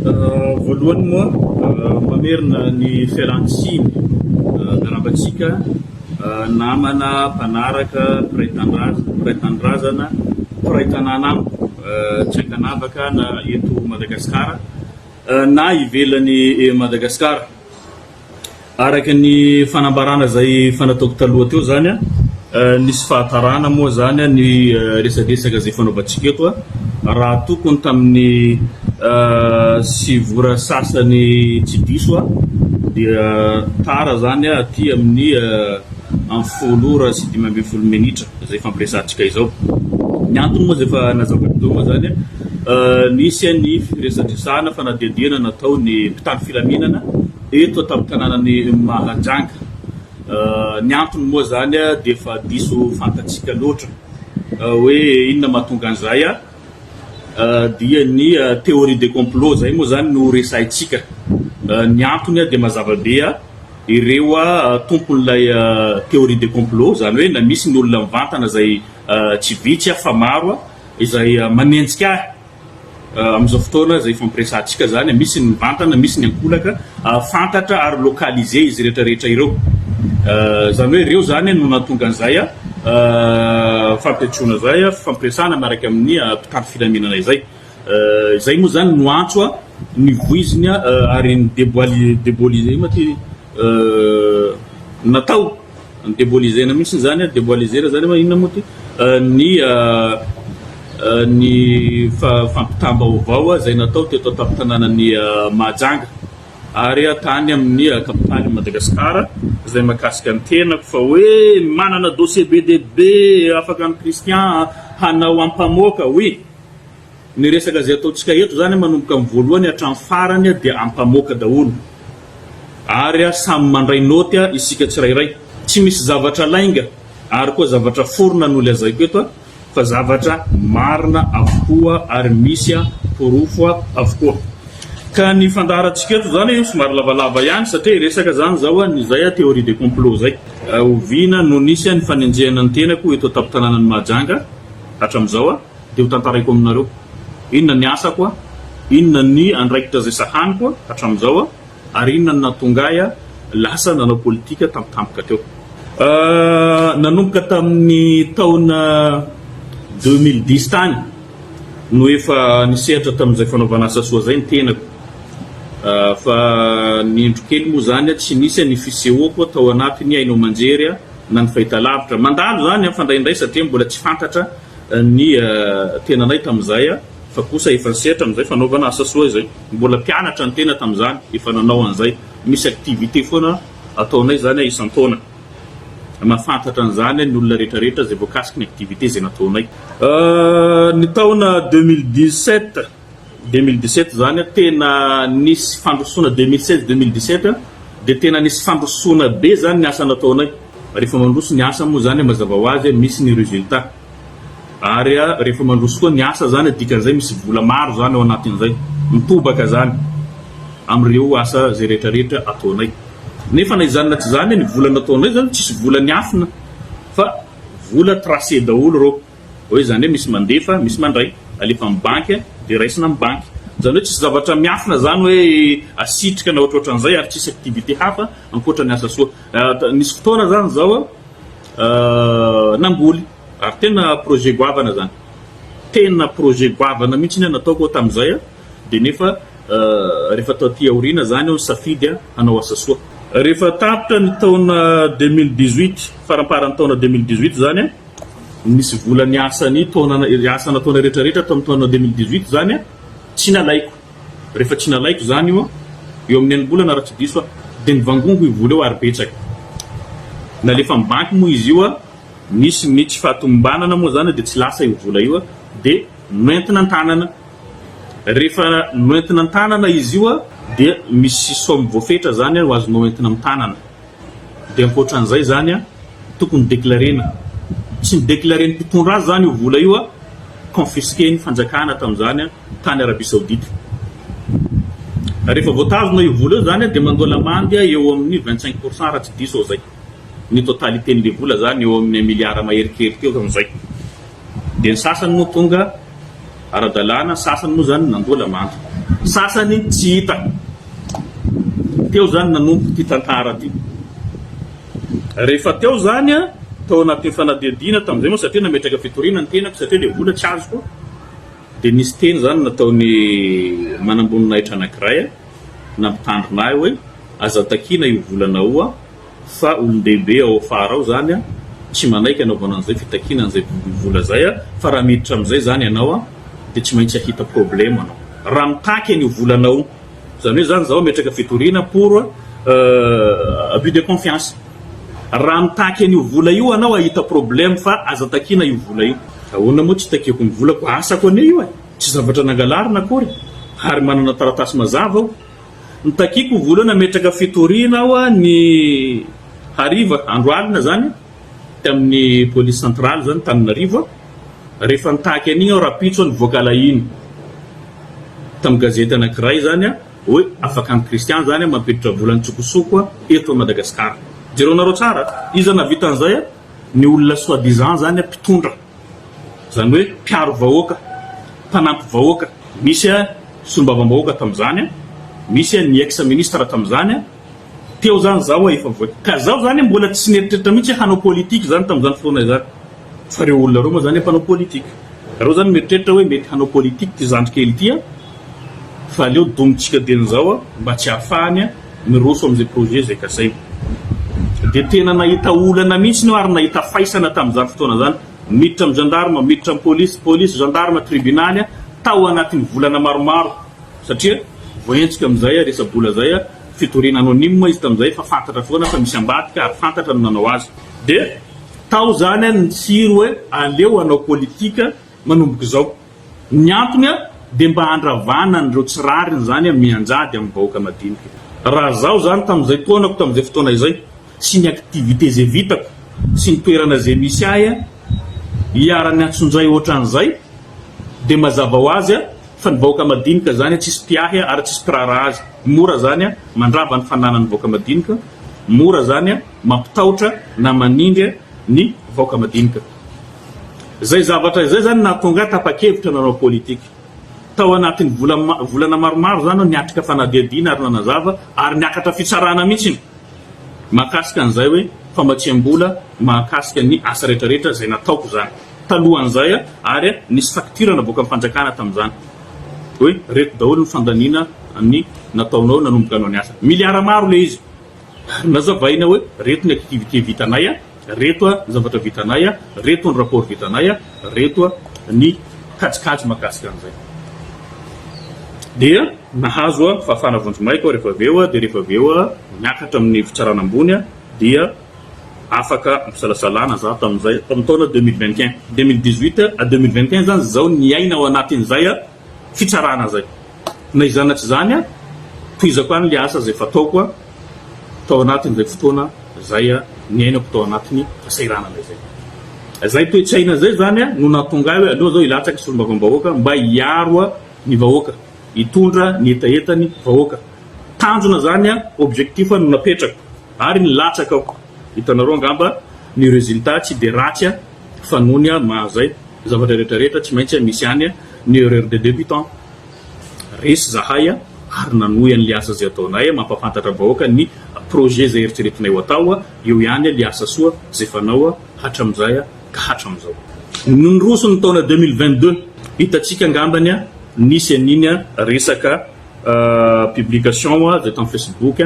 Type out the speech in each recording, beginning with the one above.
Voalohany moa mamerina ny fialan-tsiny miarahaba antsika namana mpanaraka mpiray tanindrazana mpiray tanàna amiko tsy ankanavaka na eto Madagasikara na ivelan'i Madagasikara. Araka ny fanambarana izay efa nataoko taloha teo izany, nisy fahatarana moa izany ny resadresaka izay fanaovantsika eto, raha tokony tamin'ny 9 ora sasany tsy diso dia tara izany aty amin'ny amin'ny 10 ora sy 15 minitra izay ifampiresahantsika izao. Ny antony moa izay efa nazavaiko teo moa izany, nisy ny firesadresahana fanadihadiana nataon'ny mpitandro filaminana eto an-tampon-tanànan'i Mahajanga. Ny antony moa izany dia efa diso fantatsika loatra hoe inona mahatonga an'izay dia ny théorie de complot izay moa izany no resahintsika. Ny antony dia mazava be ireo tompon'ilay théorie de complot izany hoe na misy ny olona mivantana izay tsy vitsy fa maro izay manenjika ahy. Amin'izao fotoana izay ifampiresahantsika izany, misy ny mivantana, misy ny ankolaka, fantatra ary localisé izy rehetra rehetra ireo. Izany hoe ireo izany no nahatonga an'izay fampiantsoana izay, fifampiresahana miaraka amin'ny mpitandro filaminana izay. Izay moa izany no antso nivoiziny ary ni-deboali-deboaliser ma ty natao. Ny debolisena mihitsy izany an, deboalisena izany ma inona moa ty? Ny ny fampitam-baovao izay natao teto an-tampon-tanànan'i Mahajanga ary tany amin'ny kapitalin'i Madagasikara izay mahakasika ny tenako fa hoe manana dossier be dia be afaka an'i Christian hanao ampamoaka, oui. Ny resaka izay ataontsika eto izany manomboka amin'ny voalohany hatramin'ny farany dia ampamoaka daholo. Ary samy mandray naoty isika tsirairay. Tsy misy zavatra lainga ary koa zavatra forona no lazaiko eto fa zavatra marina avokoa ary misy porofo avokoa. Ka ny fandaharantsika eto izany somary lavalava ihany satria hiresaka izany izao ny izay théorie de complot izay. Oviana no nisy ny fanenjehana ny tenako eto an-tampon-tanànan'i Mahajanga hatramin'izao? dia ho tantaraiko aminareo inona ny asako, inona ny andraikitra izay sahaniko hatramin'izao ary inona no nahatonga ahy lasa nanao politika tampotampoka teo. Nanomboka tamin'ny taona 2010 tany no efa nisehatra tamin'izay fanaovana asa soa izay ny tenako fa ny indro kely moa izany tsy nisy ny fisehoako tao anatin'ny haino aman-jery na ny fahitalavitra. Mandalo izany fa indraindray satria mbola tsy fantatra ny tenanay tamin'izay fa kosa efa nisehatra amin'izay fanaovana asa soa izay. Mbola mpianatra ny tena tamin'izany, efa nanao an'izay. Misy activité foana ataonay izany isan-taona. Mahafantatra an'izany ny olona rehetra rehetra izay voakasiky ny activité izay nataonay. Ny taona 2017, 2017 izany tena nisy fandrosoana, 2016, 2017 dia tena nisy fandrosoana be izany ny asa nataonay. Rehefa mandroso ny asa moa izany mazava ho azy misy ny résultat. Ary rehefa mandroso koa ny asa izany dikan'izay misy vola maro izany ao anatin'izay. Mitobaka izany amin'ireo asa izay rehetra rehetra ataonay. Nefa na izany na tsy izany ny vola nataonay izany tsisy vola niafina fa vola tracé daholo ireo. Hoe izany hoe misy mandefa, misy mandray. Alefa amin'ny banky dia raisina amin'ny banky. Izany hoe tsisy zavatra miafina izany hoe asitrika na ohatrohatran'izay ary tsisy activité hafa ankoatra ny asa soa. Nisy fotoana zany zao namboly ary tena projet goavana zany. Tena projet goavana mihitsy ny nataoko tamin'izay dia nefa rehefa taty aoriana zany aho nisafidy hanao asa soa. Rehefa tapitra ny taona 2018, faramparan'ny taona 2018 zany, nisy vola niasa ny taona, asa nataonay rehetra rehetra tamin'ny taona 2018 zany tsy nalaiko. Rehefa tsy nalaiko izany io, eo amin'ny enim-bolana raha tsy diso aho, dia nivangongo io vola io ary betsaka. Nalefa amin'ny banky moa izy io, nisy ny tsy fahatomombanana moa izany dia tsy lasa io vola io dia noentina an-tanana. Rehefa noentina an-tanana izy io dia misy somme voafetra izany ho azonao entina amin'ny tanana. Dia ankoatran'izay izany tokony declarena. Tsy ni-declaren'ny mpitondra azy izany io vola io, confisquer-n'ny fanjakana tamin'izany tany Arabie Saoudite. Rehefa voatazona io vola io izany dia mandoa lamandy eo amin'ny 25% raha tsy diso aho izay. Ny totalité-n'ilay vola izany eo amin'ny un milliard mahery kely teo tamin'izay. Dia ny sasany moa tonga ara-dalàna, ny sasany moa izany nandoa lamandy. Sasany tsy hita. Teo zany nanomboka ity tantara ity. Rehefa teo zany tao anatin'ny fanadihadiana tamin'izay moa satria nametraka fitoriana ny tenako satria ilay vola tsy azoko dia nisy teny zany nataon'ny manamboninahitra anankiray nampitandrina ahy hoe aza takiana io volanao io fa olon-dehibe ao afara ao zany tsy manaiky anaovana an'izay fitakiana an'izay vola zay fa raha miditra amin'izay zany ianao dia tsy maintsy hahita problème anao raha mitaky an'io volanao io. Izany hoe izany izaho hametraka fitoriana pour abus de confiance. Raha mitaky an'io vola io anao hahita problème fa aza takiana io vola io. Ahoana moa tsy takiako ny volako, asako anie io e! Tsy zavatra nangalarina akory ary manana taratasy mazava aho. Ny takiako vola io nametraka fitoriana aho ny hariva, andro alina izany, tamin'ny police centrale izany Antananarivo. Rehefa nitaky an'igny aho rahampitso aho nivoaka alahino tamin'ny gazety anankiray izany hoe afaka an'i Christian izany mampiditra vola an-tsokosoko eto Madagascar. Jereonareo tsara, iza nahavita an'izay? Ny olona soit disant izany mpitondra, izany hoe mpiaro vahoaka, mpanampy vahoaka. Misy solombavambahoaka tamin'izany, misy ny ex ministre tamin'izany. Teo zany zaho efa voa. Ka zaho zany mbola tsy nieritreritra mihitsy hoe hanao politique zany tamin'izany fotoana izany. Fa reo olona reo moa zany mpanao politique. Reo zany mieritreritra hoe mety hanao politique ty zandry kely ty an, fa aleo domintsika dieny zao an, mba tsy hahafahany miroso amin'izay projet izay kasainy. Dia tena nahita olana mihitsy aho ary nahita faisana tamin'izany fotoana izany. Miditra amin'ny gendarme, miditra amin'ny police, police, gendarme, tribunaly tao anatin'ny volana maromaro. Satria voahenjika amin'izay resa-bola izay, fitoriana anonyme izy tamin'izay fa fantatra foana fa misy ambadika ary fantatra ny nanao azy. Dia tao izany ny tsiro hoe aleo hanao politika manomboka izao. Ny antony dia mba handravana an'ireo tsy rariny izany mianjady amin'ny vahoaka madinika. Raha izaho izany tamin'izay taonako tamin'izay fotoana izay sy ny activité izay vitako sy ny toerana izay misy ahy hiharan'ny antsonjay ohatran'izay dia mazava ho azy Fa ny vahoaka madinika zany tsisy mpiahy ary tsisy mpiraharaha azy. Mora zany mandrava ny fananan'ny vahoaka madinika, mora zany mampitahotra na manindry ny vahoaka madinika. Zay zavatra izay zany nahatonga ahy tapa-kevitra nanao politika. Tao anatin'ny volana maromaro zany aho niatrika fanadihadiana ary nanazava ary niakatra fitsarana mihitsy mahakasika an'izay hoe famatsiam-bola mahakasika ny asa rehetrarehetra izay nataoko zany. Talohan'izay ary nisy facture navoakan'ny fanjakana tamin'izany hoe reto daholo ny fandaniana ny nataonao nanomboka anao niasa. Miliara maro ilay izy. Ary nazavaina hoe reto ny activité vitanay, reto ny zavatra vitanay, reto ny rapport vitanay, reto ny kajikajy mahakasika an'izay. Dia nahazo fahafahana vonjimaika aho rehefa avy eo, dia rehefa avy eo niakatra amin'ny fitsarana ambony dia Afaka ampisalasalana za tamin'izay, tamin'ny taona 2021, 2018 à 2021 zany zaho niaina ao anatin'izay fitsarana zay. Na izany na tsy izany, tohizako ihany le asa zay fataoko tao anatin'izay fotoana zay niainako tao anatin'ny fahasahiranana izay. Zay toe-tsaina zay zany no nahatonga ahy hoe aleo zao hilatsaka solombavambahoaka mba hiaro ny vahoaka, hitondra ny hetahetan'ny vahoaka. Tanjona zany, objectif no napetrako. Ary nilatsaka aho. Hitanareo angamba ny resultat tsy dia ratsy fa nony maha zay zavatra rehetra rehetra tsy maintsy misy ihany ny erreur de debutant. Resy zahay ary nanohy an'le asa zay ataonay mampafantatra vahoaka ny projet zay eritreretinay ho atao, eo ihany le asa soa zay fanao hatramizay ka hatramizao. Niroso ny taona 2022, hitantsika angambany nisy an'iny resaka publication zay tamin'ny facebook.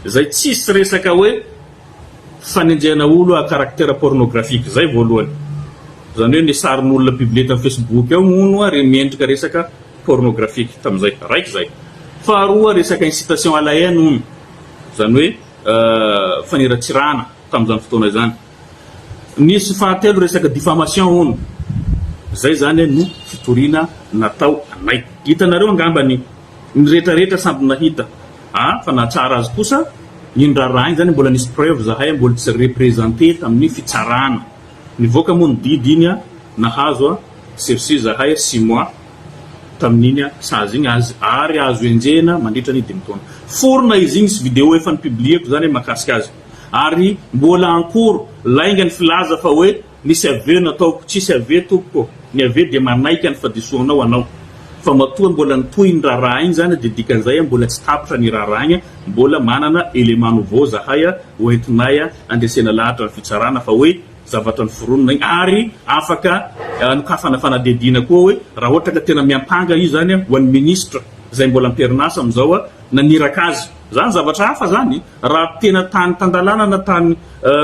Zay tsisy resaka hoe fanenjehana olo à caractère pornographique zay voalohany. Zany hoe ny sarin'olona publier tam facebook ao hono ary miendrika resaka pornographique tamzay. Raiky zay. Faharoa resaka incitation à la haine hono. Zany hoe faniratsirana tamzany fotoana izany. Nisy fahatelo resaka diffamation hono. Zay zany no fitoriana natao anay. Hitanareo angambany ny retraretra samby nahita. A, fa nahatsara azy kosa iny raharaha iny zany mbola nisy preuve zahay mbola tsy representer tamin'ny fitsarana. Nivoaka moa ny didy iny a, nahazo a sursis zahay six mois tamin'iny a sazy iny azy ary azo enjehina mandritra ny dimy taona. Forona izy iny sy video efa ni-publier-ko zany mahakasika azy. Ary mbola en cours, lainga ny filaza fa hoe nisy aveu nataoko, tsisy aveu tompoko, ny aveu dia manaiky ny fadisoanao anao. Fa matoa mbola nitohy ny raharaha igny zany dia dikan'izay mbola tsy tapitra ny raharaha igny, mbola manana élément nouveau zahay ho entinay handresena lahatra ny fitsarana fa hoe zavatra noforonina igny ary afaka anokafana fanadihadiana koa hoe raha ohatra ka tena miampanga izy zany ho an'ny ministre izay mbola am-perinasa amin'izao naniraka azy. Zany zavatra hafa zany, raha tena tany tan-dalàna na tany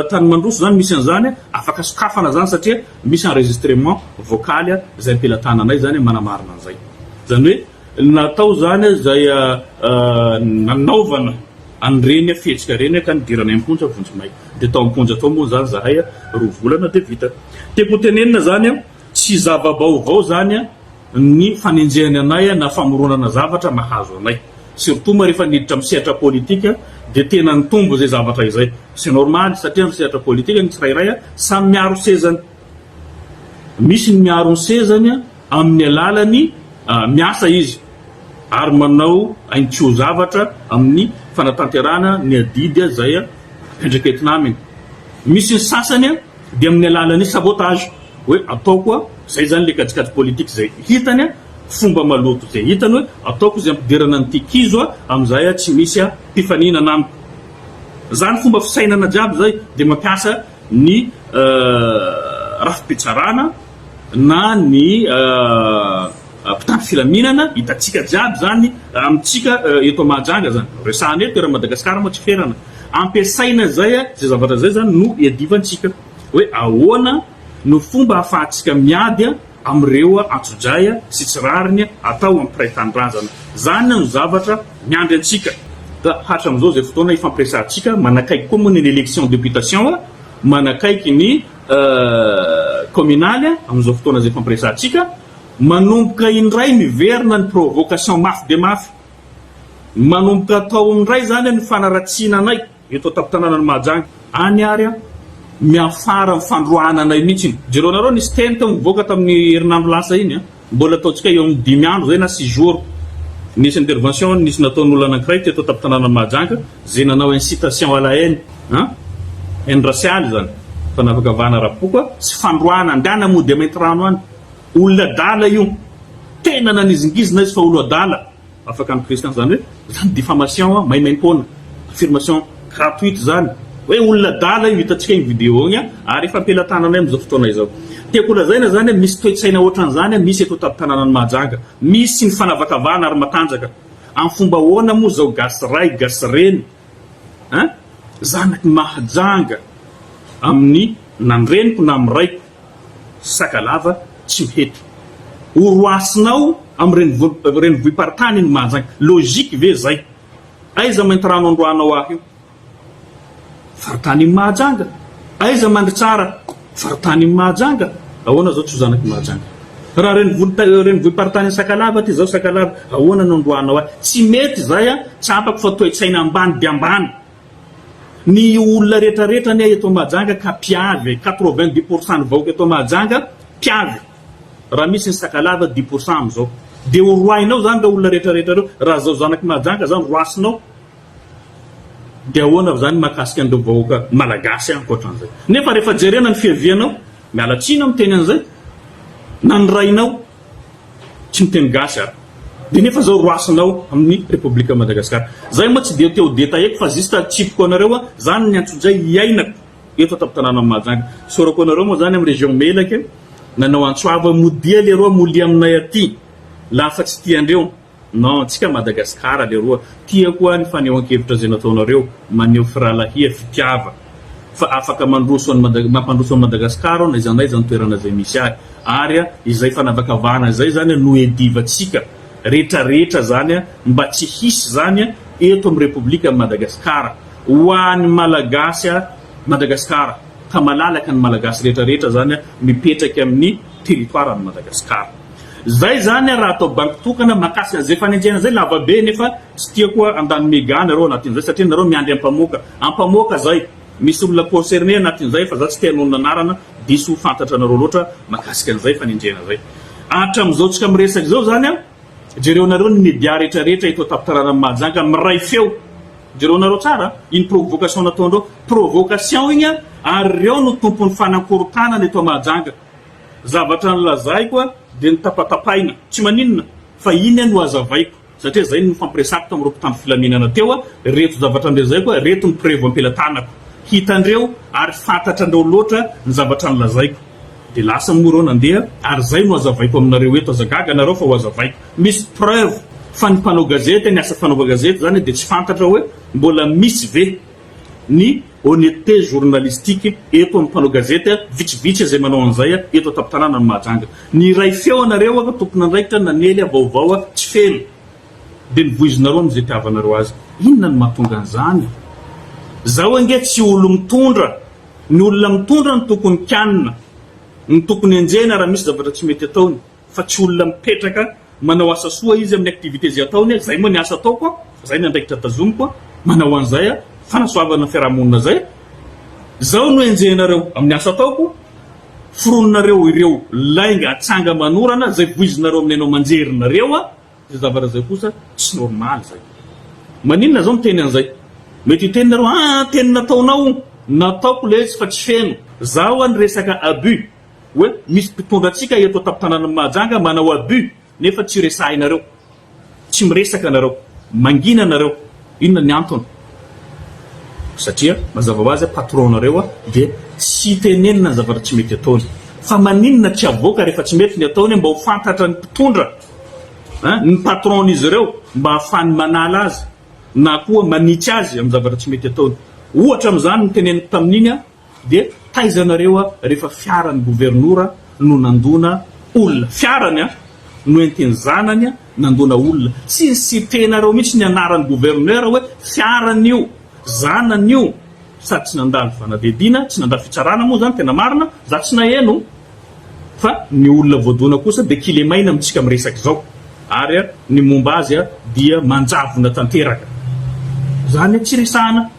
tany mandroso zany misy an'izany afaka sokafana zany satria Misy enregistrement vocal izay am-pelatananay izany manamarina an'izay. Izany hoe natao izany izay nanaovana an'ireny fihetsika ireny ka nidiranay am-ponja vonjimaika. Dia tao am-ponja tao moa izany izahay roa volana dia vita. Tiako ho tenenina izany, tsy zava-baovao izany ny fanenjehana anay na famoronana zavatra mahazo anay. Surtout moa rehefa niditra amin'ny sehatra politika dia tena nitombo izay zavatra izay. C'est normal satria amin'ny sehatra politika ny tsirairay samy miaro sezany. Misy ny miaro ny sezany amin'ny alalan'ny miasa izy ary manao hain-tsoa zavatra amin'ny fanatanterahana ny adidy izay ampiandraiketina aminy. Misy ny sasany dia amin'ny alalan'ny sabotage hoe ataoko izay izany ilay kajikajy politika izay hitany fomba maloto izay hitany hoe ataoko izay ampidirana an'ity kizo amin'izay tsy misy mpifaninana amiko. Izany fomba fisainana jiaby izay dia mampiasa ny rafi-pitsarana na ny mpitandro filaminana, hitantsika jiaby izany amintsika eto Mahajanga izany, resahana eto eran'i Madagasikara moa tsy ferana, ampiasaina izay izay zavatra izay izany no iadivantsika hoe ahoana no fomba ahafahantsika miady amin'ireo antsojay sy tsy rariny atao amin'ny mpiray tanindrazana. Izany no zavatra miandry antsika. Ka hatramin'izao izay fotoana ifampiresahantsika, manakaiky koa moa ny élection députation, manakaiky ny communale amin'izao fotoana izay ifampiresahantsika, manomboka indray miverina ny provocation mafy dia mafy. Manomboka atao indray izany ny fanaratsiana anay. Eto an-tampon-tanànan'i Mahajanga any ary an, miafara amin'ny fandroahana anay mihitsy iny. Jereonareo nisy teny teo nivoaka tamin'ny herinandro lasa iny an, mbola ataontsika eo amin'ny dimy andro izay na six jours. Nisy intervention nisy nataon'olona anankiray teto an-tampon-tanànan'i Mahajanga izay nanao incitation à la haine an, haine raciale izany, fanavakavahana ara-poko sy fandroahana andehana mody Maintirano any. Olona adala io. Tena nanizingizina izy fa olo adala. Afaka ny Christian zany hoe zany diffamation maimaimpoana, affirmation gratuite zany hoe olona adala io hitantsika iny video iny ary efa am-pelatananay amin'izao fotoana izao. Tiako holazaina zany misy toe-tsaina ohatran'izany misy eto an-tampon-tanànan'i Mahajanga, misy ny fanavakavahana ary matanjaka. Amin'ny fomba ahoana moa zao gasy ray, gasy reny hein? Zanak'i Mahajanga amin'ny na ny reniko na amin'ny raiko. Sakalava tsy mety. Horoasinao am renivohi-paritany iny Mahajanga. Logique ve zay? Aiza Maintirano androanao ahy io? Faritanin'i Mahajanga. Aiza Mandritsara? Faritanin'i Mahajanga. Ahoana zao tsy ho zanak'i Mahajanga? Raha renivohi-paritanin'i Sakalava aty zao Sakalava, ahoana no androanao ahy? Tsy mety zay a, tsapako fa toe-tsaina ambany dia ambany. Ny olona rehetra rehetra anie eto Mahajanga ka mpiavy e, 90 pour cent ny vahoaka eto Mahajanga mpiavy, raha misy ny sakalava dix pour cent amin'izao. Dia ho roahinao zany ireo olona rehetra rehetra ireo, raha zao zanak'i Mahajanga zany roasinao, dia ahoana zany mahakasika an'ireo vahoaka malagasy ankoatran'izay. Nefa rehefa jerena ny fiavianao, miala tsiny aho miteny an'izay, na ny rainao, Tsy miteny gasy ary. Dia nefa zao roasinao amin'ny République Madagascar. Zay moa tsy dia te ho detailleko fa juste atsipiko anareo a, zany ny antsojay iainako eto an-tampon-tanànan'i Mahajanga. Isaorako anareo moa zany amin'ny région Melaky nanao antso avo hoe modia leroa molia aminay aty laha fa tsy tiandreo. Non, tsika Madagascar leroa. Tiako a ny fanehoan-kevitra zay nataonareo, maneho firalahia, fitiava. Fa afaka mandroso an'i Mada, mampandroso an'i Madagascar aho n'aiza n'aiza ny toerana zay misy ahy. Ary izay fanavakavahana izay zany no iadivantsika retraretra zany mba tsy hisy zany eto amin'ny Repoblika an'i Madagascar. Ho an'ny Malagasy Madagascar ka malalaka ny Malagasy retraretra zany mipetraky amin'ny territoire an'i Madagascar. Zay zany raha atao banky tokana mahakasika an'izay fanenjehana zay lava be nefa tsy tiako handany mega nareo anatin'izay satria nareo miandry ampamoaka. Ampamoaka zay. Misy olona concerné anatin'izay fa za tsy te hanonona anarana diso fantatra anareo loatra mahakasika an'izay fanenjehana zay. Hatramin'izao tsika miresaka izao zany an, jereonareo ny media rehetra rehetra eto an-tampon-tanànan'i Mahajanga miray feo. Jereonareo tsara iny provocation nataondreo, provocation iny an, ary ireo no tompon'ny fanakorontanana eto Mahajanga. Zavatra nolazaiko dia notapatapaina. Tsy maninona. Fa iny no hazavaiko satria zay no nifampiresahako tamin'ireo mpitandro filaminana teo, reto zavatra nolazaiko, reto ny preuve am-pelatanako. Hitandreo ary fantatrandreo loatra ny zavatra nolazaiko. Dia lasa moa ireo nandeha ary zay no hazavaiko aminareo eto, aza gaga nareo fa ho hazavaiko. Misy preuve fa ny mpanao gazety, ny asa fanaova-gazety zany dia tsy fantatra hoe mbola misy ve ny honnêteté journalistique eto amin'ny mpanao gazety vitsivitsy izay manao an'izay eto an-tampon-tanànan'i Mahajanga. Ny iray feo anareo aka tompon'andraikitra nanely vaovao tsy feno dia novoizinareo amin'izay itiavanareo azy. Inona no mahatonga an'izany? Zaho ange tsy olo-mitondra, ny olona mitondra no tokony kianina, no tokony enjehina raha misy zavatra tsy mety ataony. fa tsy olona mipetraka manao asa soa izy amin'ny activité izay ataony, zay moa ny asa ataoko, zay ny andraikitra tazomiko, manao an'izay fanasoavana ny fiarahamonina zay, zao no enjehinareo amin'ny asa ataoko, foroninareo ireo lainga atsanga manorana zay voizinareo amin'ny haino aman-jerinareo, zay zavatra zay kosa tsy normal zay. Maninona zao miteny an'izay? Mety hiteny nareo, ah teny nataonao, nataoko le izy fa tsy feno. Zaho niresaka abus. Hoe misy mpitondra antsika eto an-tampon-tanànan'i Mahajanga manao abus nefa tsy resahinareo. Tsy miresaka nareo. Mangina nareo. Inona ny antony? Satria mazava ho azy patron-nareo dia tsy tenenina ny zavatra tsy mety ataony. Fa maninona tsy avoaka rehefa tsy mety ny ataony mba ho fantatra ny mpitondra, ny patron-n'izy ireo mba hahafahany manala azy na koa manitsy azy amin'ny zavatra tsy mety ataony. Ohatra amin'izany ny teneniko tamin'iny Dia taiza nareo a rehefa fiaran'ny governora no nandona olona? Fiarany a noentin'ny zanany a nandona olona. Tsy ni-citer-nareo mihitsy ny anaran'ny gouverneur hoe fiarany io, zanany io, sady tsy nandalo fanadihadiana, tsy nandalo fitsarana moa zany tena marina, za tsy naheno fa ny olona voadona kosa dia kilemaina amintsika miresaka izao ary ny momba azy dia manjavona tanteraka. Zany tsy resahana.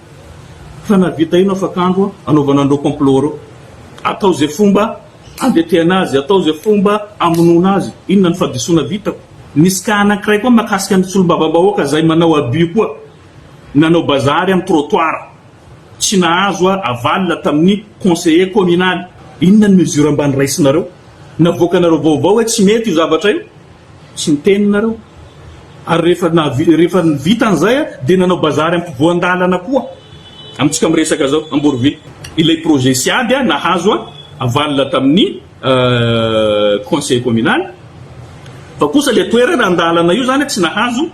Fa nahavita ino afak'andro anaovana an'ireo complot ireo? Atao izay fomba handetehana azy, atao izay fomba hamonoana azy. Inona ny fahadisoana vitako? Nisy cas anankiray koa mahakasika ny solombavambahoaka izay manao abus koa, nanao bazary amin'ny trottoir, tsy nahazo aval tamin'ny conseiller communal. Inona ny mesure mba noraisinareo? Navoakanareo vaovao hoe tsy mety io zavatra io? Tsy niteny nareo. Ary rehefa rehefa vita an'izay dia nanao bazary ampovoan-dalana koa. Amintsika miresaka zao, Amborovy. Ilay projet Siady nahazo aval tamin'ny conseil communal. Fa kosa ilay toerana an-dalana io zany tsy nahazo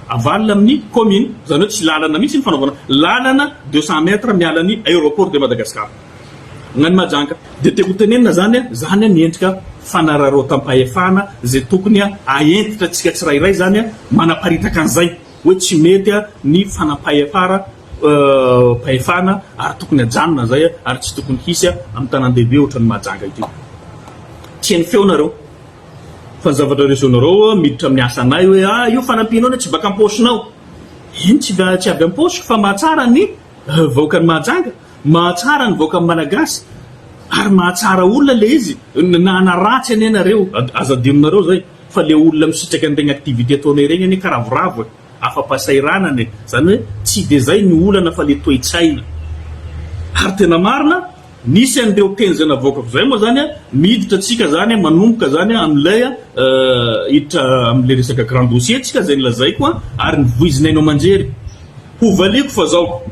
aval amin'ny commune. Izany hoe tsy lalana mihitsy ny fanaovana lalana 200 mètres miala ny aéroport de Madagascar. Gnany Mahajanga. Dia tiako hotenenina zany, zany ny endrika fanararaotam-pahefana izay tokony ahentitra antsika tsirairay zany manaparitaka an'izay hoe tsy mety ny fanampahefara pahefana ary tokony ajanona zay ary tsy tokony hisy amin'ny tanan-dehibe ohatran'i Mahajanga ity. Tsy heno feo nareo fa ny zavatra reseau-nareo miditra amin'ny asanay hoe ah io fanampianao anie tsy baka am-paosinao. Eny tsy tsy avy am-paosiko fa mahatsara ny vahoakan'i Mahajanga. Mahatsara ny vahoaka Malagasy ary mahatsara olona le izy na hanaratsy anie nareo aza adinonareo zay fa le olona misitraka an'iregny activité ataonay regny anie ka ravoravo e, afa-pahasahiranana e, zany hoe tsy de zay ny olana fa le toe-tsaina ary tena marina nisy an'ireo teny zay navoakako zay moa zany miditra tsika zany manomboka zany amin'ilay hiditra amin'le resaka grand dossier tsika zay nolazaiko ary ny voizina haino aman-jery ho valiako fa zao.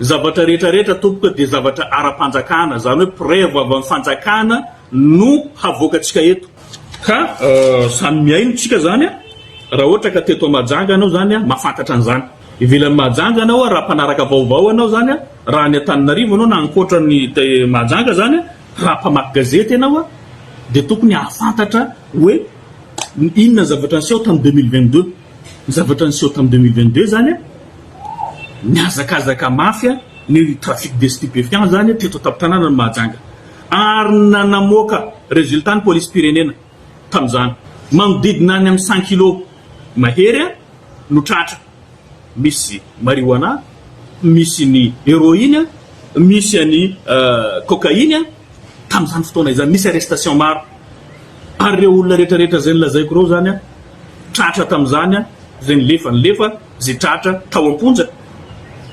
Zavatra rehetra rehetra tompoko dia zavatra ara-panjakana, izany hoe preuve avy amin'ny fanjakana no havoakantsika eto. Ka samy mihaino tsika izany raha ohatra ka teto Mahajanga anao izany mahafantatra an'izany. Ivelan'i Mahajanga anao raha mpanaraka vaovao anao izany, raha any Antananarivo anao na ankoatra ny Mahajanga izany, raha mpamaky gazety ianao dia tokony hahafantatra hoe inona ny zavatra niseho tamin'ny 2022. Ny zavatra niseho tamin'ny 2022 izany, nihazakazaka mafy ny trafic de stupéfiants izany teto an-tampon-tanànan'i Mahajanga. Ary nanamoaka résultat ny polisim-pirenena tamin'izany. Manodidina any amin'ny cent kilos mahery no tratra. Misy marijuana, misy ny héroïne, misy an'ny cocaïne tamin'izany fotoana izany. Nisy arrestation maro. Ary ireo olona rehetra rehetra izay nolazaiko ireo izany tratra tamin'izany izay nilefa nilefa izay tratra tao am-ponja.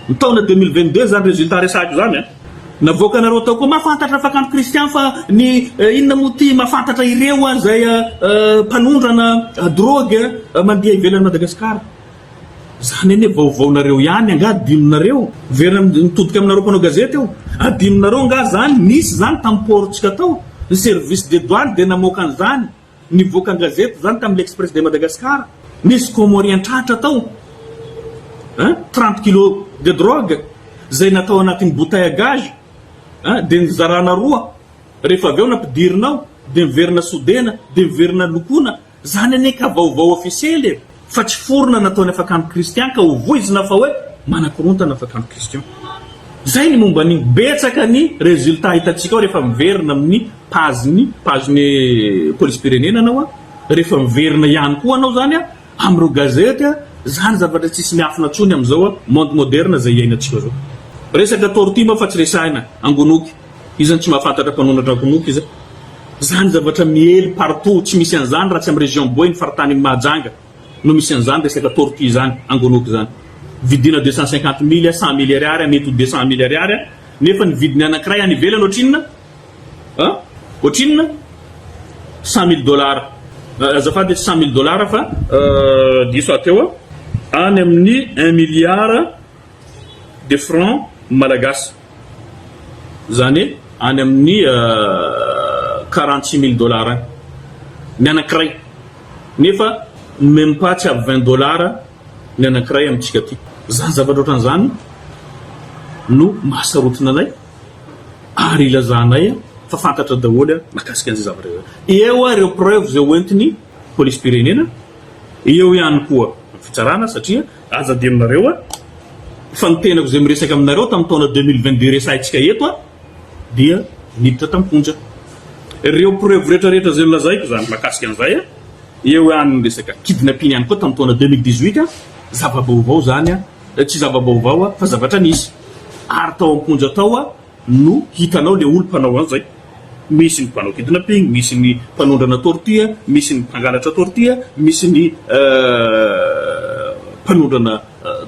Ny taona 2022 izany résultat resahiko izany an. Navoakanareo tao koa mahafantatra fa kanto Christian fa ny inona moa ity mahafantatra ireo izay mpanondrana drogue mandeha ivelan'i Madagascar. Zany anie vaovaonareo ihany angaha adinonareo? Miverina mitodika aminareo mpanao gazety aho. Adinonareo angaha zany nisy zany tamin'ny port tsika tao? Ny service des douanes dia namoaka an'izany. Nivoaka an-gazety zany tamin'ny L'Express de Madagascar. Nisy Comorien tratra tao. Hein? 30 kilos de drogue zay natao anatin'ny bouteille à gaz hein, dia nizarana roa. Rehefa avy eo nampidirina ao dia miverina sodena dia miverina lokoina. Zany anie ka vaovao ofisiely e! Fa tsy forona nataony Afakanto Christian ka ho voizina fa hoe manakorontana Afakanto Christian. Zay ny momba an'iny. Betsaka ny résultat hitantsika ao rehefa miverina amin'ny page-ny page-ny polisim-pirenena anao a, rehefa miverina ihany koa anao zany a amin'ireo gazety a, zany zavatra tsisy miafina tsony amin'izao a monde moderne zay iainantsika zao. Resaka tortue moa fa tsy resahina, angonoky. Iza no tsy mahafantatra mpanonatra ankonoky iza? Zany zavatra miely partout tsy misy an'izany raha tsy amin'ny région Boeny faritanin'i Mahajanga no misy an'izany resaka tortue zany angonoky zany. Vidina 250 mille, 100 mille ariary, mety ho 200 mille ariary nefa ny vidiny anankiray any ivelany ohatrinona? An? Ohatrinona? 100 mille dollars. Azafady tsy 100 mille dollars fa diso aho teo any amin'ny un milliard de francs malagasy. Izany hoe any amin'ny 46 mille dollars any ny anankiray. Nefa même pas tsy avy 20 dollars ny anankiray amintsika aty. Izany zavatra ohatran'izany no mahasarotina anay ary ilazanay fa fantatra daholo mahakasika an'izay zavatra izay. Eo ireo preuves izay hoentin'ny polisim-pirenena, eo ihany koa ny fitsarana satria Aza adinonareo a! Fa ny tenako izay miresaka aminareo tamin'ny taona 2022 resahintsika eto a! dia niditra tam-ponja. Ireo preuve rehetra rehetra izay nolazaiko izany mahakasika an'izay a! Eo ihany ny resaka kidnapping ihany koa tamin'ny taona 2018 a! Zava-baovao izany a! Tsy zava-baovao a! Fa zavatra nisy. Ary tao am-ponja tao a! no hitanao le olo mpanao anzay, misy ny mpanao kidnapping, misy ny mpanondrana tortue, misy ny mpangalatra tortue, misy ny mpanondrana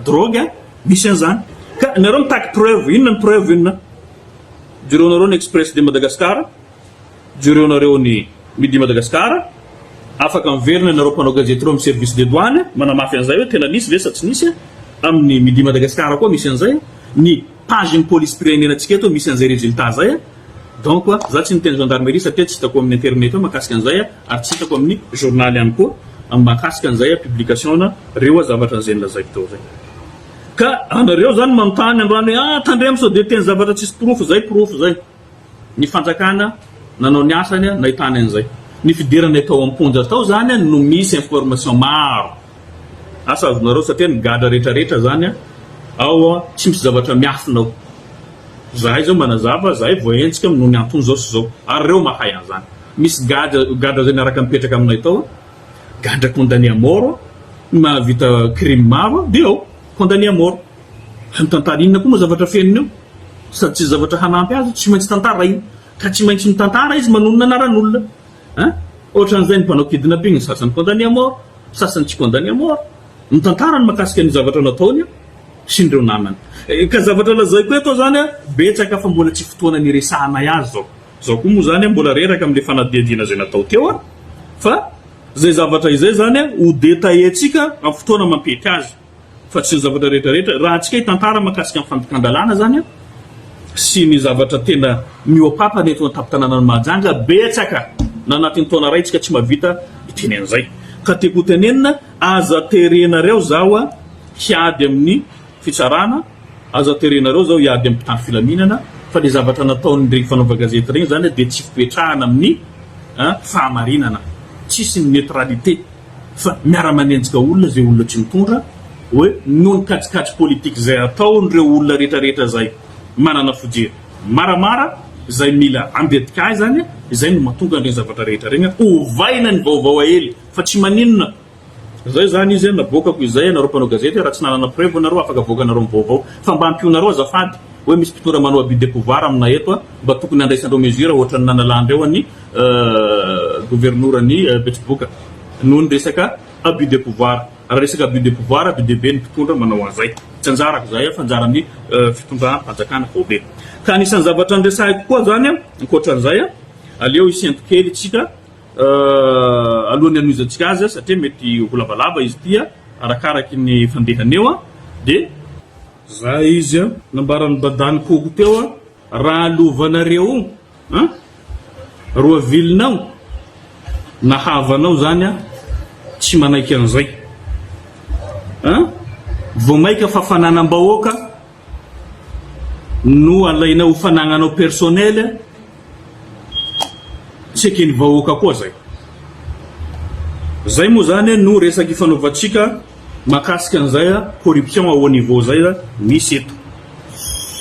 drogue, misy anzany. Ka nareo mitaky preuve, inona ny preuve inona? Jereonareo ny express de Madagascar, jereonareo ny midi Madagascar, afaka miverina ianareo mpanao gazety ireo amin'ny service des douanes manamafy anzay hoe tena nisy ve sa tsy nisy, amin'ny midi Madagascar koa misy anzay, ny. Page ny police pirenena tsika eto misy anzay resultat zay a! Donc za tsy niteny gendarmerie satria tsy hitako amin'ny internet ao mahakasika anzay a! Ary tsy hitako amin'ny journal ihany koa mahakasika anzay publication na reo zavatra anzay nolazaiko teo zay. Ka anareo zany manontany androany hoe ah tandremo sao dia teny zavatra tsisy porofo zay porofo zay. Ny fanjakana nanao ny asany nahitany an'izay. Ny fidiranay tao am-ponja tao zany no misy information maro. Asa azonareo satria ny gadra rehetra rehetra zany ao tsy misy zavatra miafina ao. Zahay zao manazava, zahay voahenjika noho ny antony zao sy zao. Ary reo mahay an'izany. Misy gadra gadra zay niaraka nipetraka aminay tao, gadra condamné à mort, mahavita crime maro dia ao, condamné à mort. Mitantara inona koa moa zavatra fenony eo? Sady tsy zavatra hanampy azy, tsy maintsy tantaraina. Ka tsy maintsy mitantara izy manonona anaran'olona. Hein? Ohatran'izay ny mpanao kidnapping, ny sasany condamné à mort, ny sasany tsy condamné à mort. Mitantara ny mahakasika ny zavatra nataony sy ny ireo namany. Ka zavatra lazaiko eto zany betsaka fa mbola tsy fotoana niresahanay azy zao. Zao koa moa zany mbola reraka amin'ilay fanadihadiana izay natao teo fa izay zavatra izay zany ho detailler-tsika amin'ny fotoana mampety azy. fa tsy ny zavatra rehetra rehetra, raha antsika hitantara mahakasika ny fandikan-dalàna zany an, sy ny zavatra tena mihoa-papana eto an-tampon-tanànan'i Mahajanga, betsaka na anatin'ny taona iray tsika tsy mahavita hiteny an'izay. Ka tiako ho tenenina, aza terenareo zaho an hiady amin'ny fitsarana, aza terenareo zaho hiady amin'ny mpitandro filaminana, fa le zavatra nataon'ireny fanaovan-gazety ireny zany dia tsy fipetrahana amin'ny fahamarinana, tsisy ny neutralité. fa miara-manenjika olona izay olona tsy mitondra hoe noho ny kajikajy politique izay ataon'ireo olona rehetra rehetra izay manana fijery maramara izay mila handetika ahy izany izay no mahatonga an'ireny zavatra rehetra ireny ovaina ny vaovao aely fa tsy maninona izay izany izy navoakako izay ianareo mpanao gazety raha tsy nanana preuve nareo afaka avoakanareo ny vaovao fa mba ampionareo azafady hoe misy mpitondra manao abus de pouvoir aminay eto mba tokony handraisandreo mesure ohatran'ny nanalandreo an'i governoran'i Betsiboka noho ny resaka abus de pouvoir. Raha resaka abus de pouvoir, be dia be ny mpitondra manao an'izay. Tsy anjarako izay fa anjaran'ny fitondram-panjakana faobe. Ka anisan'ny zavatra niresahiko koa izany ankoatra an'izay, aleo hisento kely isika alohan'ny hanohizantsika azy satria mety ho lavalava izy ity arakaraky ny fandehany eo dia. Zay izy a! Nambaran'i Badany Koko teo a! Raha lovanareo an! Roa vilinao na havanao zany a! Tsy manaiky an'izay an! Vao maika fa fananam-bahoaka no alainao ho fanagnanao personnel a! Tsy eken'ny vahoaka koa zay. Zay moa zany no resaka ifanaovantsika mahakasika an'izay corruption à haut niveau zay misy eto.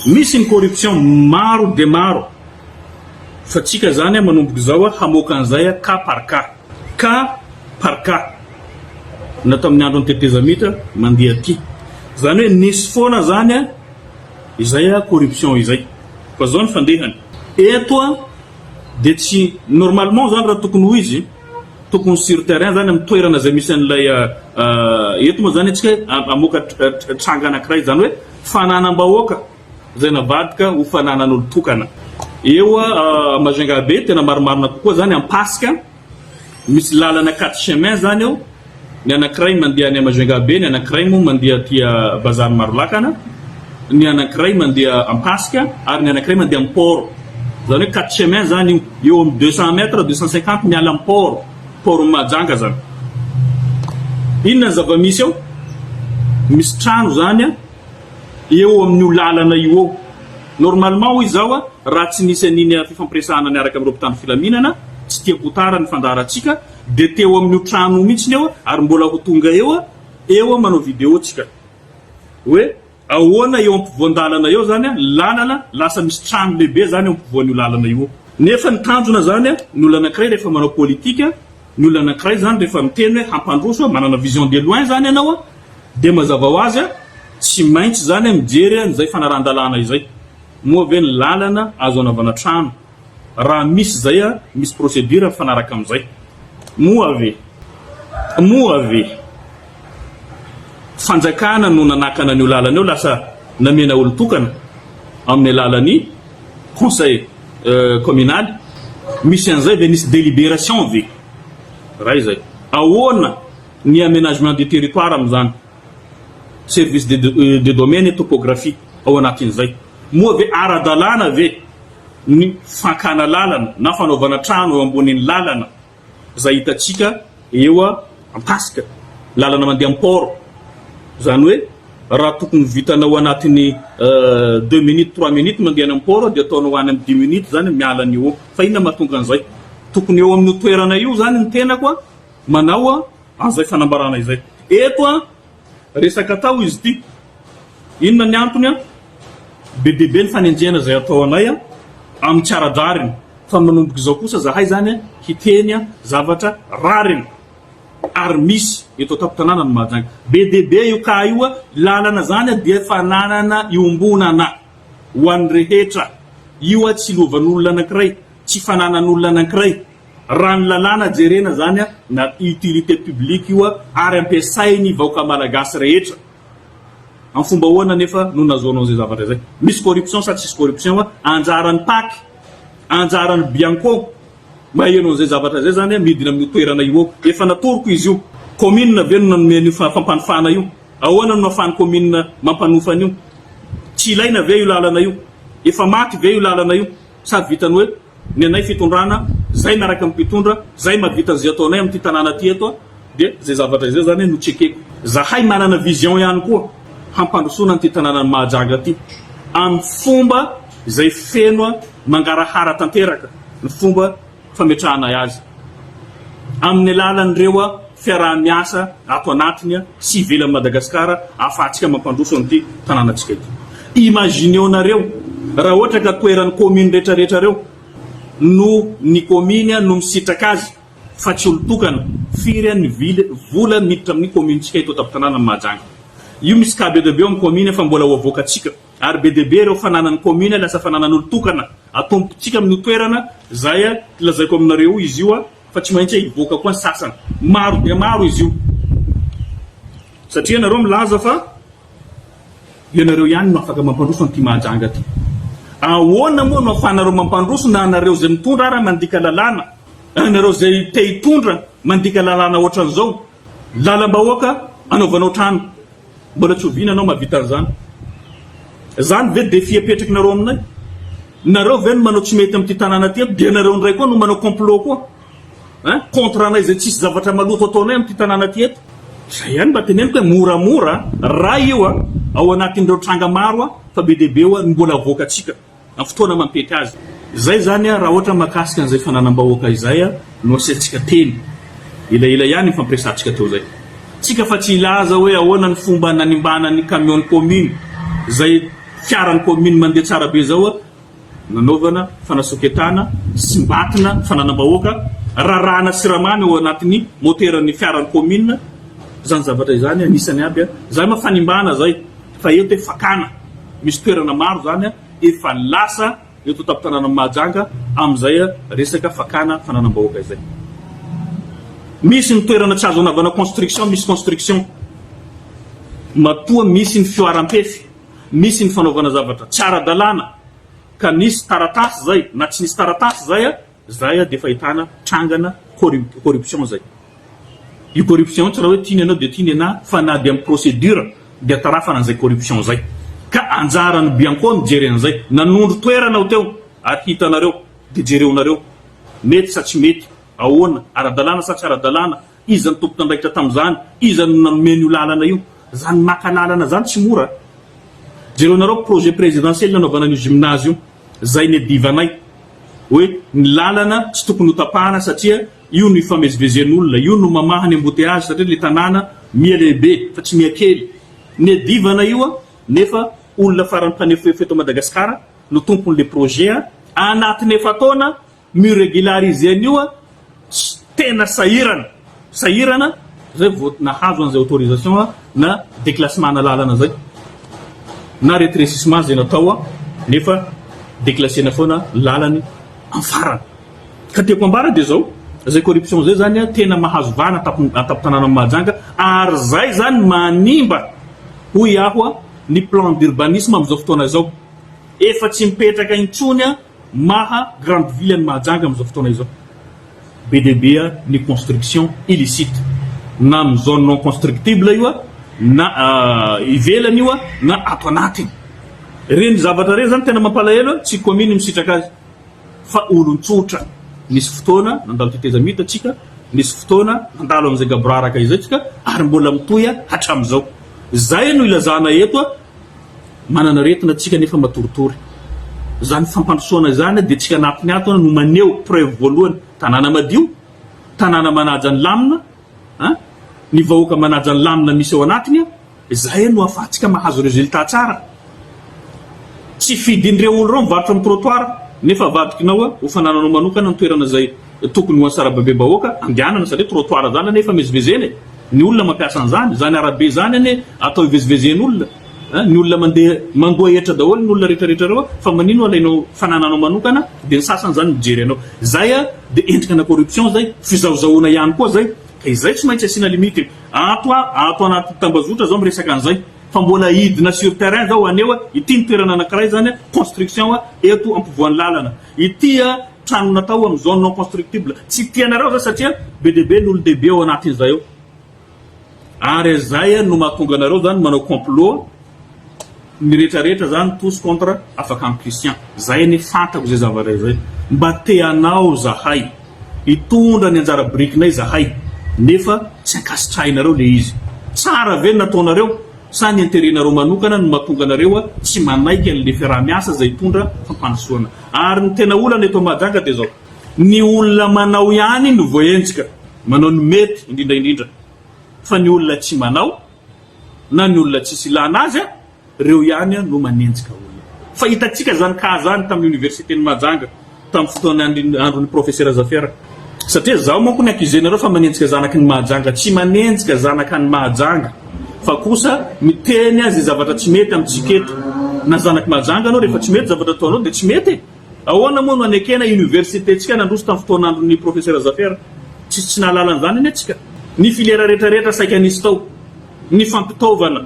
Misy ny corruption maro dia maro fa tsika zany manomboka izao hamoaka an'izay cas par cas. Cas par cas. Na tamin'ny andron'ny tetezamita mandeha aty. Zany hoe nisy foana zany izay corruption izay. Fa zao ny fandehany. Eto dia tsy normalement zany raha tokony ho izy tokony sur terrain zany amin'ny toerana izay misy an'ilay eto moa zany antsika hamoaka tranga anankiray izany hoe fananam-bahoaka izay navadika ho fananan'olon-tokana eo Majunga be tena marimarina kokoa zany Ampasika Misy lalana quatre chemins zany eo, ny anankiray mandeha any Majunga be, ny anankiray moa mandeha aty Bazary Marolakana, ny anankiray mandeha Ampasika ary ny anankiray mandeha amin'ny port. Zany hoe quatre chemins zany io, eo amin'ny 200 mètres, 250 miala amin'ny port, port-n'i Mahajanga zany. Inona ny zava-misy eo? Misy trano zany an. eo amin'io lalana io eo. Normalement hoy izaho raha tsy nisy an'iny fifampiresahana niaraka amin'ireo mpitandro filaminana, tsy tiako ho tara ny fandaharantsika, dia teo amin'io trano io mihitsiny eo ary mbola ho tonga eo, eo manao vidéo tsika hoe ahoana eo ampovoan-dalana eo zany lalana lasa misy trano lehibe zany eo ampovoan'io lalana io eo. Nefa ny tanjona zany ny olona anankiray rehefa manao politika, ny olona anankiray zany rehefa miteny hoe hampandroso, manana vision de loin zany ianao, Dia mazava ho azy, tsy maintsy izany mijery an'izay fanarahan-dalàna izay. Moa ve ny lalana azo anaovana trano? Raha misy izay, misy procédure mifanaraka amin'izay. Moa ve, moa ve fanjakana no nanakana an'io lalana io lasa namena olon-tokana amin'ny alalan'ny conseil communal? Misy an'izay ve? Nisy délibération ve? Raha izay, ahoana Ny aménagement du territoire amin'izany, service de de domaine et topographie ao anatin'izay. Moa ve ara-dalàna ve ny fankana lalana na fanaovana trano eo ambonin'ny lalana izay hitantsika eo Ampasika, lalana mandeha amin'ny port. Izany hoe raha tokony vitanao anatin'ny deux minutes, trois minutes mandeha any amin'ny port dia ataonao any amin'ny dix minutes izany miala ny eo. Fa inona mahatonga an'izay? Tokony eo amin'io toerana io izany ny tenako Manao an'izay fanambarana izay. Eto an, resaka atao izy ity. Inona ny antony an? Be dia be ny fanenjehana izay atao anay an, amin'ny tsy ara-drariny. Fa manomboka izao kosa zahay izany an, hiteny an, zavatra rariny ary misy eto an-tampon-tanàna ny Mahajanga. Be dia be io cas io an, lalana izany an dia fananana iombonana ho an'ny rehetra. Io an tsy lovan'olona anankiray, tsy fananan'olona anankiray. Raha ny lalàna jerena zany na utilité publique io ary ampiasainy vaoka malagasy rehetra. Am fomba ahoana nefa no nazaonao zay zavatra zay? Misy corruption sa tsisy corruption? Anjaran'ny pac, anjaran'ny bianco maheno an'izay zavatra zay zany midina amin'io toerana io eo. Efa natoroko izy io. Commune ve no nanome an'io fampanofana io? Ahoana no afahan'ny commune mampanofa an'io? Tsy ilaina ve io lalana io? Efa maty ve io lalana io? Sa vitan'ny hoe Ny anay fitondrana, zay miaraka amin'ny mpitondra, zay mahavita an'izay ataonay amin'ity tanàna ty eto dia zay zavatra izay zany no tsy ekeko. Zahay manana vision ihany koa hampandrosoana an'ity tanànan'i Mahajanga ty amin'ny fomba izay feno mangarahara tanteraka ny fomba fametrahanay azy amin'ny alalan'ireo fiaraha-miasa ato anatiny sy ivelan'i Madagasikara ahafahantsika mampandroso an'ity tanànantsika ity. Imagineo-nareo raha ohatra ka toeran'ny commune rehetra rehetra reo no ny commune no misitraka azy fa tsy olon-tokana, firy ny ville vola miditra amin'ny commune-tsika eto an-tampon-tanànan'i Mahajanga. Io misy cas be dia be ao amin'ny commune fa mbola ho avoakantsika ary be dia be ireo fananan'ny commune lasa fananan'olon-tokana atombotsika amin'io toerana zay lazaiko aminareo io izy io. Fa tsy maintsy hivoaka koa ny sasany. Maro dia maro izy io. Satria ianareo milaza fa ianareo ihany no afaka mampandroso an'ity Mahajanga ity. Ahoana moa no afahanareo mampandroso na anareo izay mitondra ara mandika lalàna, anareo izay te hitondra mandika lalàna ohatran'izao? Lalam-bahoaka anaovanao trano. Mbola tsy oviana anao mahavita an'izany. Zany ve défi apetrakinareo aminay? Nareo ve no manao tsy mety amin'ity tanàna ity eto dia nareo indray koa no manao complot koa hein contre anay izay tsisy zavatra maloto ataonay amin'ity tanàna ity eto. Zay ihany mba teneniko hoe moramora ray io a, ao anatin'ireo tranga maro a, fa be dia be oa ny mbola avoakantsika. Amin'ny fotoana mampety azy. Izay izany raha ohatra mahakasika an'izay fananam-bahoaka izay no asiantsika teny. Elaela ihany ny fampiresahantsika teo izay. Tsika fa tsy hilaza hoe ahoana ny fomba nanimbana ny camion-n'ny commune, izay fiaran'ny commune mandeha tsara be izao nanaovana fanasoketana sy mbatina fananam-bahoaka, rarahana siramamy ao anatin'ny moteran'ny fiaran'ny commune, izany zavatra izany anisany aby. Izany moa fanimbana izay. Fa eto hoe fakana, misy toerana maro zany efa lasa eto an-tampon-tanànan'i Mahajanga amin'izay resaka fakana fananam-bahoaka izay. Misy ny toerana tsy azo anaovana construction, misy construction. Matoa misy ny fihoaram-pefy, misy ny fanaovana zavatra tsy ara-dalàna ka nisy taratasy izay na tsy nisy taratasy izay, Zay dia efa ahitana trangana corruption zay. Io corruption io tsy raha hoe tiany ianao dia tiany ianà fa na dia amin'ny procédure dia atarafana an'izay corruption zay. Ka anjaran'ny Bianco mijery an'izay. Nanondro toerana aho teo ary hitanareo dia jereonareo. Mety sa tsy mety? Ahoana? Ara-dalàna sa tsy ara-dalàna? Iza no tompon'andraikitra tamin'izany? Iza no nanome an'io lalana io? Zany maka lalana zany tsy mora. Jereonareo projet présidentiel nanaovana an'io gymnase io. Zay niadivanay. Hoe ny lalana tsy tokony ho tapahana satria io no ifamezivezen'olona, io no mamaha ny embouteillage satria le tanàna miha lehibe fa tsy miha kely. Niadivana io a, nefa olona farany mpanefoefo eto Madagascar no tompon'le projet a, anatin'ny efa-taona mi-regulariser an'io a, tena sahirana, sahirana zay vao nahazo an'izay autorisation na déclassement-na lalana zay, na rétrécissement zay natao nefa déclasser-na foana lalany amin'ny farany. Ka tiako ambara dia zao, zay corruption zay zany tena mahazo vahana an-tampon-tanànan'i Mahajanga ary zay zany manimba hoy aho ny plan d'urbanisme amin'izao fotoana izao. Efa tsy mipetraka intsony Maha grande ville an'i Mahajanga amin'izao fotoana izao. Be dia be ny construction illicite. Na amin'ny zone non constructible io na ivelany io na ato anatiny. Ireny zavatra ireny izany tena mampalahelo, tsy commune misitraka azy fa olon-tsotra. Nisy fotoana nandalo tetezamita tsika, nisy fotoana nandalo amin'izay gaboraraka izay tsika ary mbola mitohy hatramin'izao. Izay no ilazana eto. Manana aretina tsika nefa matoritory. Zany fampandrosoana izany dia tsika anatiny ato no maneho preuve voalohany, tanàna madio, tanàna manaja ny lamina an, ny vahoaka manaja ny lamina misy ao anatiny an, izay no ahafahantsika mahazo résultat tsara. Tsy fidin'ireo olo ireo mivarotra amin'ny trottoir nefa avadikinao ho fanananao manokana ny toerana izay tokony ho an'ny sarababem-bahoaka andehanana satria trottoir zany anie ifamezivezena e! Ny olona mampiasa an'izany, izany arabe izany anie atao ivezivezen'olona. Ny olona mandeha mandoa hetra daholo ny olona rehetra rehetra ireo fa manino alainao fanananao manokana dia ny sasany zany mijery anao. Zay dia endrika ana corruption zay, fizahozahoana ihany koa zay ka izay tsy maintsy asiana limite. Ato ato anaty tambazotra zao miresaka an'izay fa mbola hidina sur terrain zao haneho ity ny toerana anakiray zany construction eto ampovoan'ny lalana, ity trano natao amin'ny zone non constructible. Tsy tianareo zay satria be dia be ny olon-dehibe ao anatin'izay ao. Ary izay no mahatonga anareo zany manao complot ny rehetra rehetra zany tous contre afakam Christian. Zay anie fantako zay zavatra izay. Mba te hanao zahay, hitondra ny anjara birikinay zahay nefa tsy ankasitrahinareo le izy. Tsara ve ny nataonareo sa ny intérêt-nareo manokana no mahatonga anareo tsy manaiky anle fiaraha-miasa izay hitondra fampandrosoana. Ary ny tena olana eto Mahajanga dia zao. Ny olona manao ihany no voahenjika. Manao ny mety indrindra indrindra fa ny olona tsy manao na ny olona tsisy ilana azy reo ihany no manenjika olona. Fa hitantsika zany cas zany tamin'ny université-n'i Mahajanga tamin'ny fotoana andron'ny professeur Zafera. Satria zaho manko ny accuser-nareo fa manenjika zanaky ny Mahajanga. Tsy manenjika zanaka any Mahajanga fa kosa miteny azy zavatra tsy mety amintsika eto. Na zanaky Mahajanga anao rehefa tsy mety zavatra ataonao dia tsy mety e. Ahoana moa no anekena université-tsika nandroso tamin'ny fotoan'andron'ny Professeur Zafera? Tsisy tsy nahalala an'izany anie tsika. Ny filière rehetra rehetra saika nisy tao. Ny fampitaovana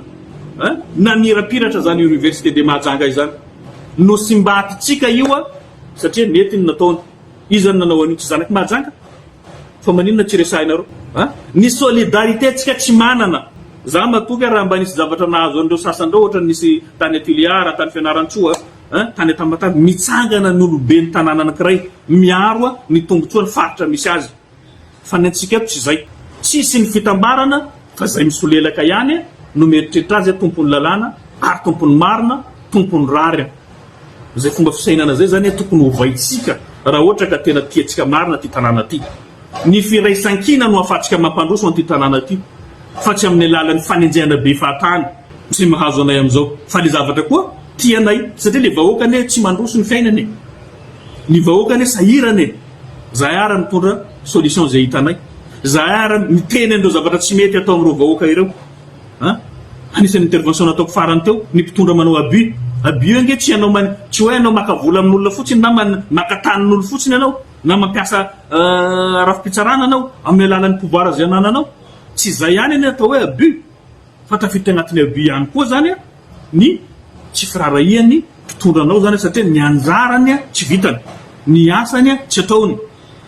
a, namirapiratra izany Université de Mahajanga izany. Nosimbatintsika io a, satria nety ny nataony. Iza no nanao an'io? Tsy zanak'i Mahajanga? Fa maninona tsy resahinareo a? Ny solidarité tsika tsy manana. Za matoky raha mba nisy zavatra nahazo an'ireo sasany ireo ohatran'ny nisy tany Tuliara, tany Fianarantsoa a, tany Tamatave, mitsangana ny oloben'ny tanàna anankiray miaro ny tombotsoa ny faritra misy azy. Fa ny antsika eto tsy izay. Tsisy ny fitambarana fa izay misolelaka ihany no mieritreritra azy tompon'ny lalàna ary tompon'ny marina, tompon'ny rariny. Izay fomba fisainana izay izany tokony hovaintsika raha ohatra ka tena tiantsika marina ity tanàna ity. Ny firaisankina no ahafahantsika mampandroso an'ity tanàna ity fa tsy amin'ny alalan'ny fanenjehana be fahatany izay mahazo anay amin'izao. Fa ilay zavatra koa tianay satria ilay vahoaka anie tsy mandroso ny fiainany e. Ny vahoaka anie sahirana e. Zahay ara mitondra solution izay hitanay. Zahay ara miteny an'ireo zavatra tsy mety atao amin'ireo vahoaka ireo. An! Anisan'ny intervention nataoko farany teo, ny mpitondra manao abus. Abus ange tsy ianao man, tsy hoe ianao maka vola amin'olona fotsiny na man, maka tanin'olo fotsiny ianao, na mampiasa rafi-pitsarana ianao amin'ny alalan'ny pouvoir izay anananao. Tsy izay ihany anie atao hoe abus, fa tafiditra agnatin'ny abus ihany koa izany ny tsy firaharahian'ny mpitondra anao izany satria ny anjarany tsy vitany, ny asany tsy ataony.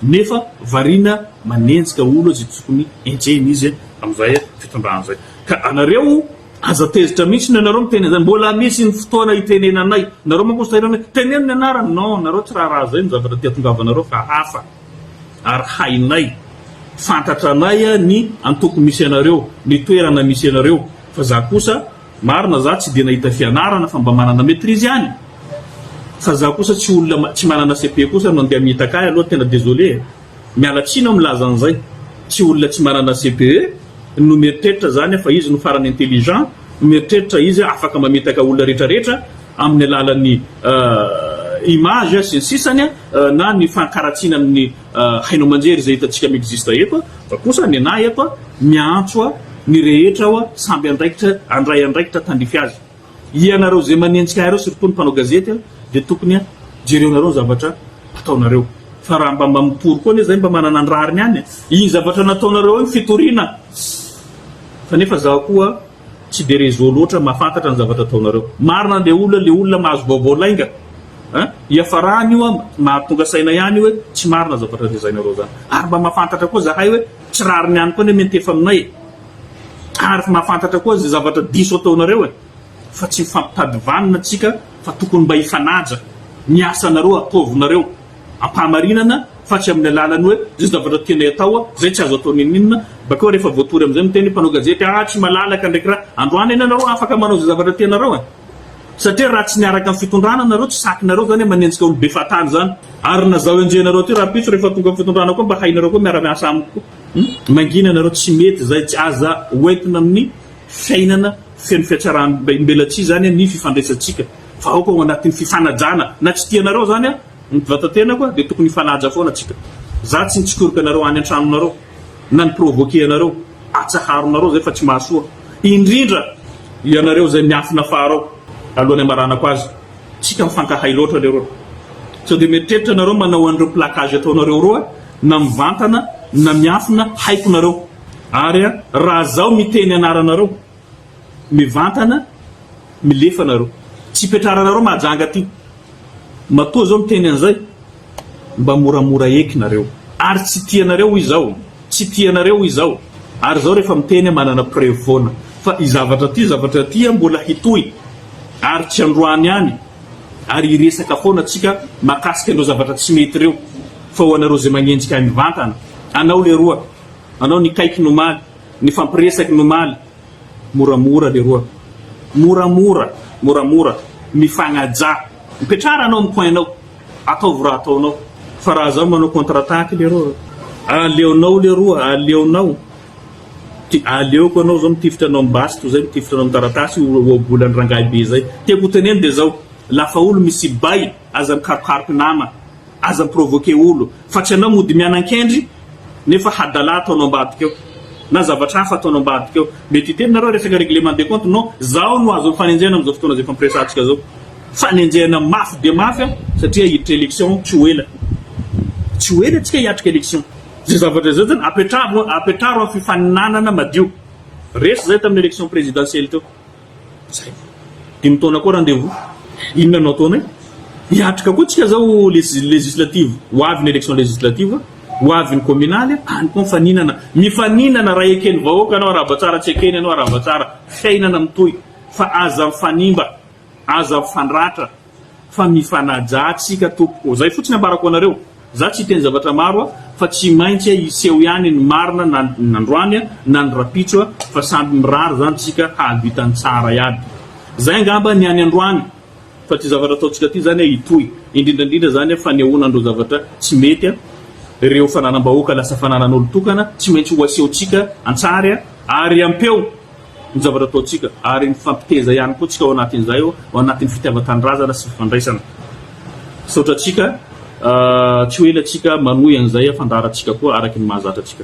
Nefa variana manenjika olo izay tokony enjehina izy amin'izay fitondrana izay. Ka anareo aza tezitra mihitsy ny anareo miteny an'izay. Mbola misy ny fotoana hitenenanay. Nareo manko sahirana hoe teneno ny anarany. Non, nareo tsy raharaha izay ny zavatra tia hatongavanareo fa hafa. Ary hainay, fantatranay ny antoko misy anareo, ny toerana misy anareo. Fa za kosa Marina za tsy dia nahita fianarana fa mba manana maitrise ihany fa za kosa tsy olona tsy manana cepe kosa no andeha hamitaka ahy aloha tena désolé e! Miala tsiny aho milaza an'izay tsy olona tsy manana cepe no mieritreritra zany fa izy no farany intelligent mieritreritra izy afaka mamitaka olona retraretra amin'ny alalan'ny image sy ny sisany na ny fankaratsiana amin'ny haino aman-jery izay hitantsika mi-existe eto fa kosa nenahy eto miantso ny rehetra aho samby andraikitra handray andraikitra tandrify azy. Ianareo izay manenjika ahy ireo surtout ny mpanao gazety dia tokony jereonareo ny zavatra ataonareo fa raha mba mba mitory koa anie zay mba manana ny rariny ihany e! Iny zavatra nataonareo iny fitoriana fa nefa zaho koa tsy de réseau loatra mahafantatra ny zavatra ataonareo. Marina le olona le olona mahazo vaovao lainga a! Hiafarany io a mahatonga saina ihany io hoe tsy marina zavatra lazainareo zany. Ary mba mahafantatra koa zahay hoe tsy rariny ihany koa anie miantefa aminay e! Ary mahafantatra koa ze zavatra diso ataonareo e! Fa tsy mifampitady vanona tsika fa tokony mba hifanaja. Ny asanareo ataovinareo. Ampahamarinana fa tsy amin'ny alalan'ny hoe zay zavatra tianay atao zay tsy azo atao n'inon'inona, bakeo rehefa voatory amin'izay miteny hoe mpanao gazety ah tsy malalaka ndraiky raha androany anie nareo afaka manao zay zavatra tianareo e! Satria raha tsy niaraka amin'ny fitondrana nareo tsy sakinareo zany hoe manenjika olo be fahatany zany ary na zaho enjehinareo aty rahampitso rehefa tonga amin'ny fitondrana koa mba hainareo koa miara miasa amiko koa hum mangina nareo tsy mety zay tsy aza hoentina amin'ny fiainana feno fiatsaram-belatsihy zany ny fifandraisantsika Fa aoka ao anatin'ny fifanajana, na tsy tianareo zany an, ny vata-tenako an, dia tokony hifanaja foana tsika. Za tsy nitsikoroka anareo any an-tranonareo, na ni-provoquer anareo, atsaharonareo zay fa tsy mahasoa. Indrindra ianareo zay miafina afara ao, alohan'ny hamaranako azy, tsika mifankahay loatra leroa. Sao dia mieritreritra nareo manao an'ireo plaquage ataonareo ireo an, na mivantana na miafina, haiko nareo. Ary an, raha zaho miteny anaranareo, mivantana milefa nareo. Tsy ipetraranareo Mahajanga ty. Matoa zao miteny an'izay mba moramora eky nareo. Ary tsy tianareo hoy zaho, tsy tianareo hoy zaho. Ary zao rehefa miteny manana preuve foana. Fa i zavatra ty zavatra ty mbola hitohy ary tsy androany ihany ary hiresaka foana tsika makasika an'ireo zavatra tsy mety ireo. Fa ho anareo zay magnenjika ahy mivantana, anao leroa, anao nikaiky ny omaly, nifampiresaky ny omaly, Moramora leroa. Moramora, moramora. Mifagnajà. Mipetraha anao amin'ny coin-nao. Ataovy raha ataonao. Fa raha zaho manao contre attaque leroa. Aleonao leroa, aleonao. Ty aleoko anao zao mitifitra anao amin'ny basy toy izay mitifitra anao amin'ny taratasy ohabolan'ny rangahy be zay. Tiako ho teneno dia zao, lafa olo misy bay aza mikarokaroky nama. Aza mi-provoquer olo fa tsy anao mody mianankendry nefa hadala ataonao ambadika eo na zavatra hafa ataonao ambadika eo. Mety hiteny nareo resaka règlement des comptes non, zaho no azon'ny fanenjehana amin'izao fotoana izay ifampiresahantsika zao. Fanenjehana mafy dia mafy an, satria hiditra élection tsy ho ela. Tsy ho ela tsika hiatrika élection. Izay zavatra izay zany apetraro apetraro amin'ny fifaninanana madio. Resy zay tamin'ny élection présidentielle teo. Zay. Dimy taona koa rendez-vous. Inona no ataonay? Hiatrika koa tsika zao législative. Ho avy ny élection législative, ho avy ny communale, any koa mifaninana. Mifaninana raha eken'ny vahoaka anao, arahaba tsara, tsy ekeny anao, arahaba tsara. Fiainana mitohy. Fa aza mifanimba, aza mifandratra. Fa mifanajà tsika tompoko. Zay fotsiny ambarako anareo. Za tsy hiteny zavatra maro a, fa tsy maintsy hiseho ihany ny marina na ny androany na ny rapitso fa samby mirary zany tsika hahavita ny tsara iaby. Zay angamba ny any androany fa ty zavatra ataontsika ty zany hitohy. Indrindra indrindra zany fanehoana an'ireo zavatra tsy mety ireo fananam-bahoaka lasa fananan'olon-tokana tsy maintsy ho asehontsika an-tsary ary am-peo. ny zavatra ataontsika ary mifampiteza ihany koa tsika ao anatin'izay ao anatin'ny fitiavan-tanindrazana sy fifandraisana. Misaotra antsika, tsy ho ela tsika manohy an'izay fandaharantsika koa araky ny mahazatra antsika.